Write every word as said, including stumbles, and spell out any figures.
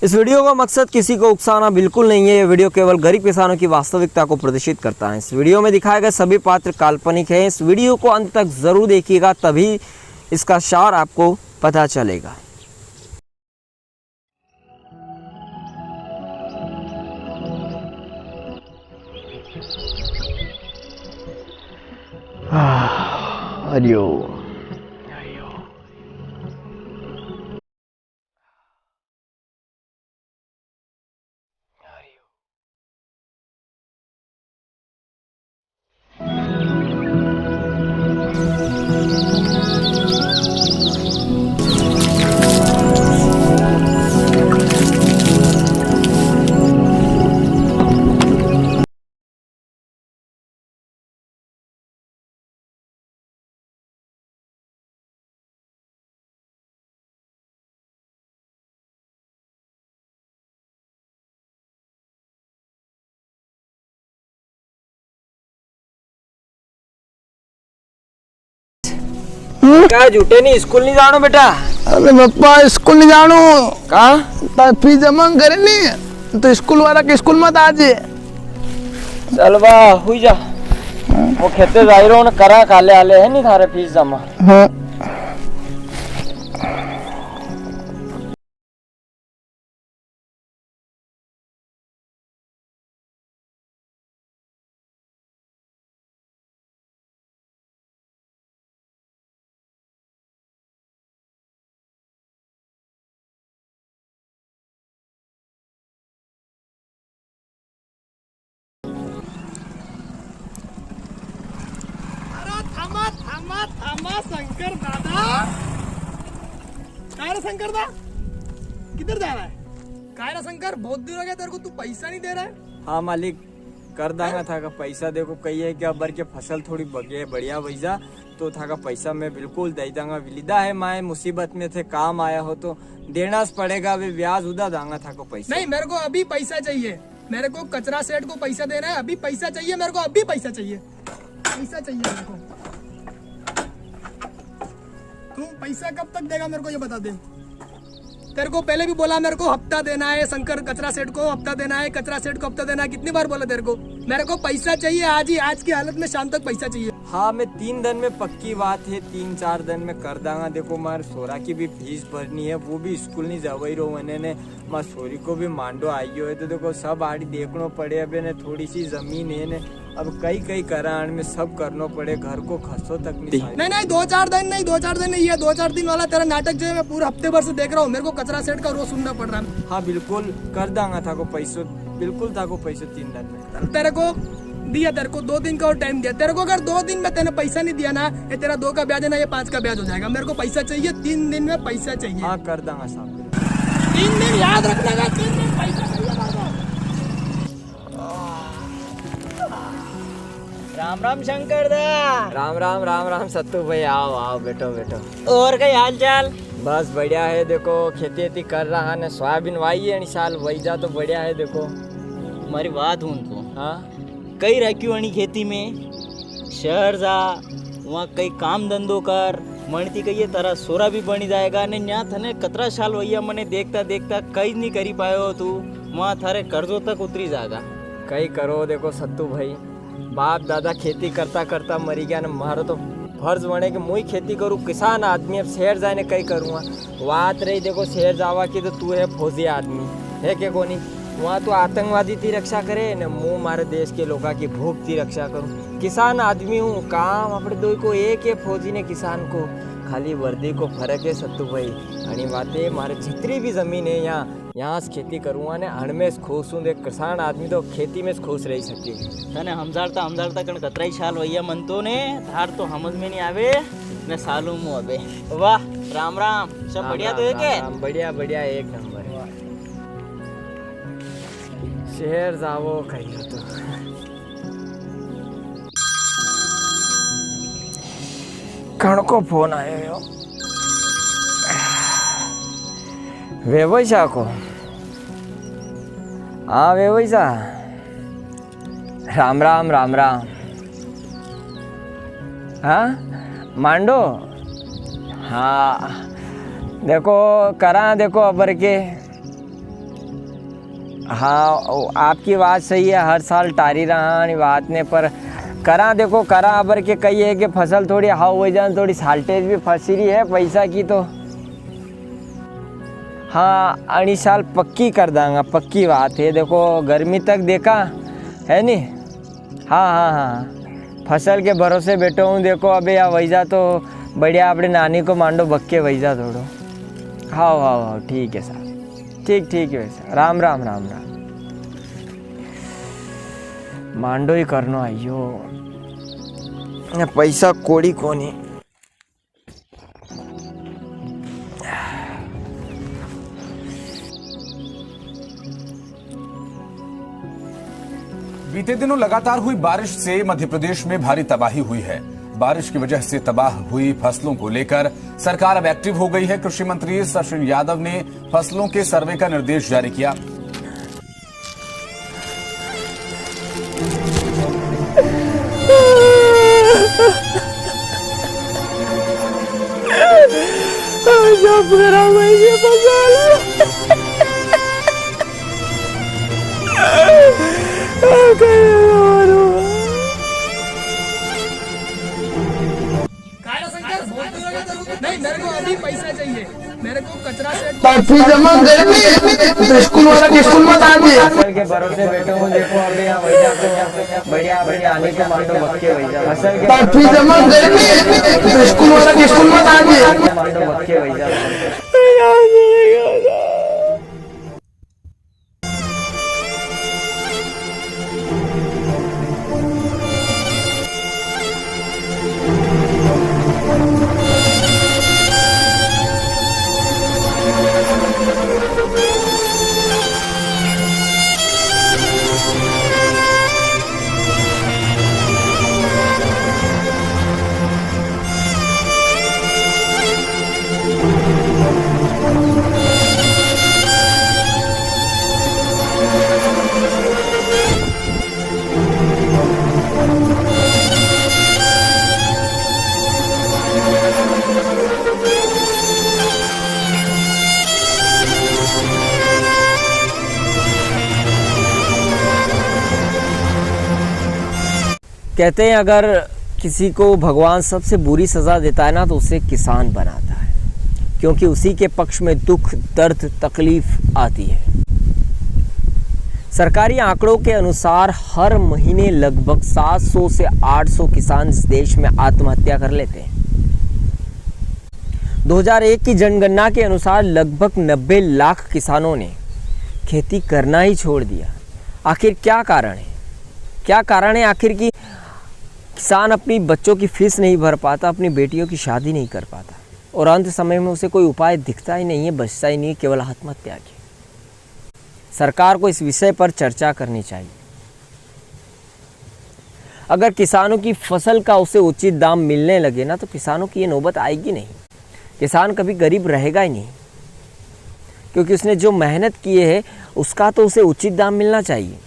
इस video का मकसद किसी को उकसाना बिल्कुल नहीं है। ये वीडियो केवल गरीब किसानों की वास्तविकता को प्रदर्शित करता है। इस वीडियो में दिखाए गए सभी पात्र काल्पनिक हैं। इस वीडियो को अंत तक जरूर देखिएगा, तभी इसका सार आपको पता चलेगा। हरिओम। का झूठे नी, स्कूल नी जाणो बेटा? अरे पापा, स्कूल नी जाणो। का? तार फीस जमा करे नी, तो स्कूल वाला के स्कूल मत आजे। चल बा, हुई जा। वो खेते जाई रो न, करा काले आले है नी थारे फीस जमा। हाँ। अरे थामा, थामा, थामा, शंकर दादा। काय रे शंकर दा, किधर जा रहा है? काय रे शंकर, बहुत दिन हो गया तेरे को, तू पैसा नहीं दे रहा है। हाँ मालिक, कर दांगा थाका पैसा। देखो, कही है कि अबर के फसल थोड़ी बगे, बढ़िया वई जा, तो थाका पैसा मैं बिल्कुल दे दांगा। विलिदा है माए, मुसीबत में थे, काम आया हो तो देना स पड़ेगा, अभी ब्याज उदा दांगा थाको पैसा। नहीं, मेरे को अभी पैसा चाहिए, मेरे को कचरा सेठ को पैसा देना है, अभी पैसा चाहिए मेरे को, अभी पैसा चाहिए, पैसा चाहिए मेरे को। तू पैसा कब तक देगा मेरे को, ये बता दे। तेरे को पहले भी बोला, मेरे को हफ्ता देना है शंकर कचरा सेठ को, हफ्ता देना है, कचरा सेठ को हफ्ता देना है। कितनी बार बोला तेरे को? मेरे को पैसा चाहिए आज ही, आज की हालत में शाम तक पैसा चाहिए। हाँ, मैं तीन दिन में, पक्की बात है, तीन चार दिन में कर दांगा। देखो, मारे सोरा की भी फीस भरनी है, वो भी स्कूल नी जावई रो वने ने, मारे सोरी को भी मांडो आइयो है, तो देखो, सब आड़ी देखनो पड़े। अबे ने थोड़ी सी जमीन है ने, अब कई कई करान में सब करनो पड़े, घर को खर्चो तक नहीं। नहीं, नहीं, दो चार दिन नहीं, दो चार दिन नहीं, ये दो चार दिन वाला तेरा नाटक जो है, मैं पूरे हफ्ते भर से देख रहा हूँ। मेरे को कचरा सेठ का रोज सुनना पड़ रहा है। हाँ, बिल्कुल कर दांगा थाको पैसो, बिल्कुल थाको पैसो तीन दिन में। तेरे को दिया, तेरे को दो दिन का और टाइम दिया। तेरे को अगर दो दिन में तेने पैसा नहीं दिया ना, ये तेरा दो का ब्याज है ना, ये पाँच का ब्याज हो जाएगा। मेरे को पैसा चाहिए, तीन दिन में पैसा चाहिए। हाँ, कर दांगा साहब। तीन दिन याद रखना का, तीन दिन पैसा चाहिए मेरे को। राम राम शंकर दा। राम राम, राम राम सत्तू भाई, आओ, आओ, बैठो, बैठो। और कई हाल चाल? बस बढ़िया है, देखो खेती वेती कर रहा ने, सोयाबीन वाई है, इनी साल वई जा तो बढ़िया है। देखो, मारी बात हुन तू। हाँ। कई राख्यू अणी खेती में, शहर जा, वहाँ कई काम धंधो कर, मणती कहिए थारा सोरा भी बनी जाएगा। ने न्या थने कतरा साल वैया मने देखता देखता कई नी करी पायो तू, वहाँ थारे कर्जो तक उतरी जाएगा। कई करो, देखो सत्तू भाई, बाप दादा खेती करता करता मरी गया ने, म्हारो तो फर्ज बने कि मुई खेती करूँ, किसान आदमी, अब शहर जाने कई करूँगा। बात रही देखो शहर जावा की, तो तू है फौजी आदमी, है के कोनी? वहाँ तो आतंकवादी ती रक्षा करे ने, मूं मारे देश के लोगा की भूख ती रक्षा करूँ। किसान आदमी हूँ, काम अपने दो को एक है, फौजी ने किसान को, खाली वर्दी को फर्क है सत्तू भाई। अणी वाते मारे जितरी भी जमीन है यहाँ, यहाँ से खेती करूँगा ने, अण में से खुश हूँ। देख, किसान आदमी तो खेती में से खुश रही सके। तने हमजाड़ता हमजाड़ता कण कतरा ही साल वैया मन तो ने, थार तो हमज में नी आवे ने सालू मु अबे। वाह, राम राम, सब राम बढ़िया राम, तो है राम के? राम, बढ़िया, बढ़िया, एक नंबर। शहर जावो कहियो तो। कण को फोन आयो यो? वेवई सा को? हाँ, वेवई सा। राम राम, राम राम। हाँ, मांडो। हाँ, देखो, करा, देखो, अबर के। हाँ, ओ, आपकी बात सही है, हर साल टारी रहा अणी बात ने, पर करा देखो, करा अबर के कही है कि फसल थोड़ी हाव हो जाए, थोड़ी shortage भी फंसी रही है पैसा की तो। हाँ, अणी साल पक्की कर दांगा, पक्की बात है। देखो, गर्मी तक देखा है नी। हाँ, हाँ, हाँ, फसल के भरोसे बैठो हूँ। देखो, अबे या वही जा तो बढ़िया, अपने नानी को मांडो बक्के वही जा थोड़ो। हाँ, हाँ, हाँ, ठीक है साहब, ठीक, ठीक है साहब, राम, राम, राम, राम। मांडो ही करनो आइयो, पैसा कोड़ी कोनी। बीते दिनों लगातार हुई बारिश से मध्य प्रदेश में भारी तबाही हुई है। बारिश की वजह से तबाह हुई फसलों को लेकर सरकार अब एक्टिव हो गई है। कृषि मंत्री सचिन यादव ने फसलों के सर्वे का निर्देश जारी किया। काला शंकर, बोलते रहो, नहीं, मेरे को अभी पैसा चाहिए, मेरे को कचरा सेठ। तो फिर जमा गर्मी, तो स्कूल वाला के स्कूल मत आजे। फसल के भरोसे बैठे हो, देखो अभी यहाँ वही जाते हैं, बढ़िया, बढ़िया, आने के मांडो बक्के वही जाते हैं। फसल के तो फिर जमा गर्मी, तो स्कूल वाला के स्कूल मत आजे। मांडो बक्के वही जाते हैं। कहते हैं, अगर किसी को भगवान सबसे बुरी सजा देता है ना, तो उसे किसान बनाता है, क्योंकि उसी के पक्ष में दुख, दर्द, तकलीफ आती है। सरकारी आंकड़ों के अनुसार हर महीने लगभग सात सौ से आठ सौ किसान इस देश में आत्महत्या कर लेते हैं। दो हज़ार एक की जनगणना के अनुसार लगभग नब्बे लाख किसानों ने खेती करना ही छोड़ दिया। आखिर क्या कारण है? क्या कारण है आखिर कि किसान अपनी बच्चों की फीस नहीं भर पाता, अपनी बेटियों की शादी नहीं कर पाता और अंत समय में उसे कोई उपाय दिखता ही नहीं है, बचता ही नहीं है, केवल आत्महत्या की। सरकार को इस विषय पर चर्चा करनी चाहिए। अगर किसानों की फसल का उसे उचित दाम मिलने लगे ना, तो किसानों की ये नौबत आएगी नहीं। किसान कभी गरीब रहेगा ही नहीं, क्योंकि उसने जो मेहनत की है, उसका तो उसे उचित दाम मिलना चाहिए।